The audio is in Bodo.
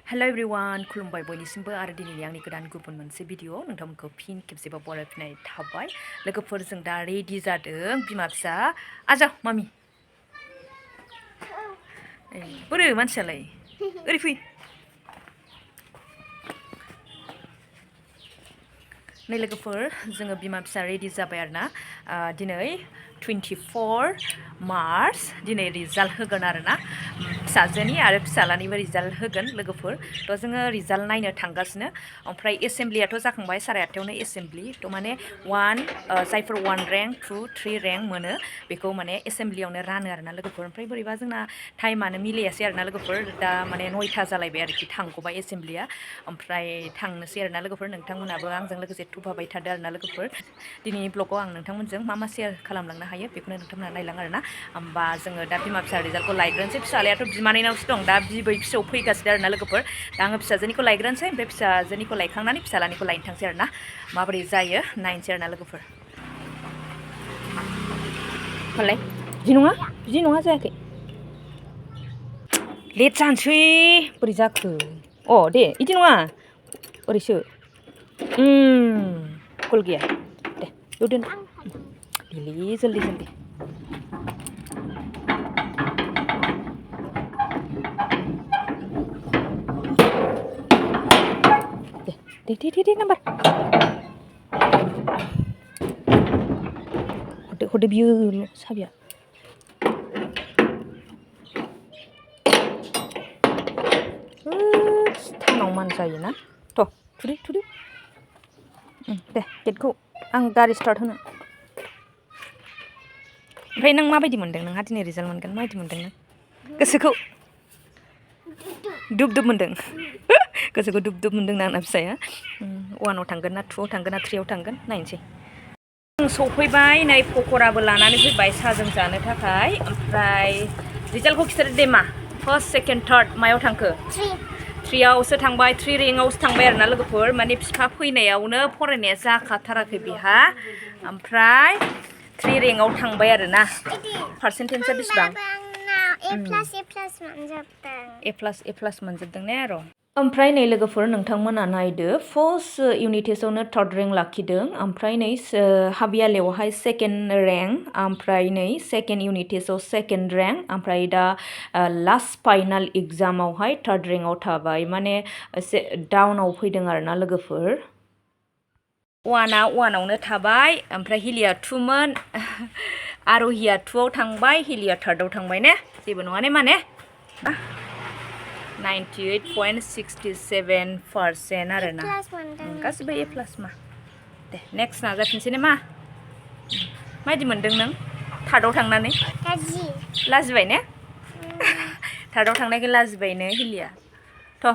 Hello everyone, खुलुमबाय बयनिसिमबो आरो दिनैनि आंनि गोदान गुबुन मोनसे भिडिअ नोंथांमोनखौ फिन खेबसेबाव बरायफिननाय थाबाय। लोगोफोर जों दा रेडि जादों बिमा फिसा आजा मामि बोरो मानसियालाय ओरै फै नै लोगोफोर जोङो बिमा फिसा रेडि जाबाय आरोना दिनै 24 मार्च दिनै रिजाल्ट होगोन आरोना फिसाजोनि आरो फिसालानिबो रिजाल्ट होगोन लोगोफोर थ' जोङो रिजाल्ट नायनो थांगासिनो ओमफ्राय एसेम्ब्लियाथ' जाखांबाय 8:30 एसेम्ब्लि थ' माने जायफोर 1 रेंक 2 3 रेंक मोनो बेखौ माने एसेम्ब्लियावनो रानो आरोना लोगोफोर ओमफ्राय बोरैबा जोंना टाइमानो मिलायासै आरोना लोगोफोर दा माने 9टा जालायबाय आरोखि थांग'बाय एसेम्ब्लिया ओमफ्राय थांनोसै आरोना लोगोफोर नोंथांमोनाबो आंजों लोगोसे थुफाबाय थादो आरोना लोगोफोर दिनैनि ब्लगआव आं नोंथांमोनजों मा मा शेयार खालामलांनो हायो बेखौनो नोंथांमोना नायलां आरोना होमबा जोङो दा बिमा फिसा रिजाल्टखौ लायग्रोनोसै फिसालायाथ' बिमानैनावसो दं दा बिबै फिसौ फैगासिनो आरोना लोगोफोर दा आङो फिसाजोनिखौ लायग्रोनोसै ओमफ्राय फिसाजोनिखौ लायखांनानै फिसालानिखौ लायनो थांसै आरोना माबोरै जायो नायनोसै आरोना लोगोफोर होनलाय बिदि नङा जायाखै लेट जानोसै बोरै जाखो अ दे बिदि नङा ओरैसो कल गैया दे बेयाव दोन देलै जल्दि दे नाम्बार हरदो बियो साबिया टाउनाव मान जायोना थ' थुदो दे गेटखौ आं गारि स्टार्ट होनो ओमफ्राय नों माबायदि मोनदों नोंहा दिनै रिजाल्ट मोनगोन माबायदि मोनदों नों गोसोखौ दुब मोनदों गोसोखौ दुब मोनदों ना आंना फिसाया 1आव थांगोन ना 2आव थांगोन ना 3आव थांगोन नायनोसै जों सफैबाय नै पकराबो लानानै फैबाय साहाजों जानो थाखाय ओमफ्राय रिजाल्टखौ खिथादो दे मा फार्स्ट सेकेन्ड थार्ड मायाव थांखो 3आवसो थांबाय 3 रेंकआवसो थांबाय आरोना लोगोफोर माने बिफा फैनायावनो फरायनाया जाखाथाराखै बिहा ओमफ्राय 3 रेंकआव थांबाय आरोना पार्सेन्टेजआ बेसेबां ए प्लास मोनजोबदों ने र' ओमफ्राय नै लोगोफोर नोंथांमोना नायदो फार्स्ट इउनिट टेस्टआवनो 3rd रेंक लाखिदों ओमफ्राय नै हाबियालेवहाय 2nd रेंक ओमफ्राय नै 2nd इउनिट टेस्टआव 2nd रेंक ओमफ्राय दा लास्ट फाइनाल एग्जामावहाय 3rd रेंकआव थाबाय माने एसे डाउनाव फैदों आरोना लोगोफोर 1आवनो थाबाय ओमफ्राय हिलिया 2मोन आरहिया 2आव थांबाय हिलिया 3rडआव थांबाय ने जेबो नङा ने माने 98.67% आरोना गासिबो ए प्लास मा दे नेक्स्ट नाजाफिनसै ने मा माबायदि मोनदों नों 3rडआव थांनानै लाजिबाय ने 3rडआव थांनायखाय लाजिबायनो हिलिया थ'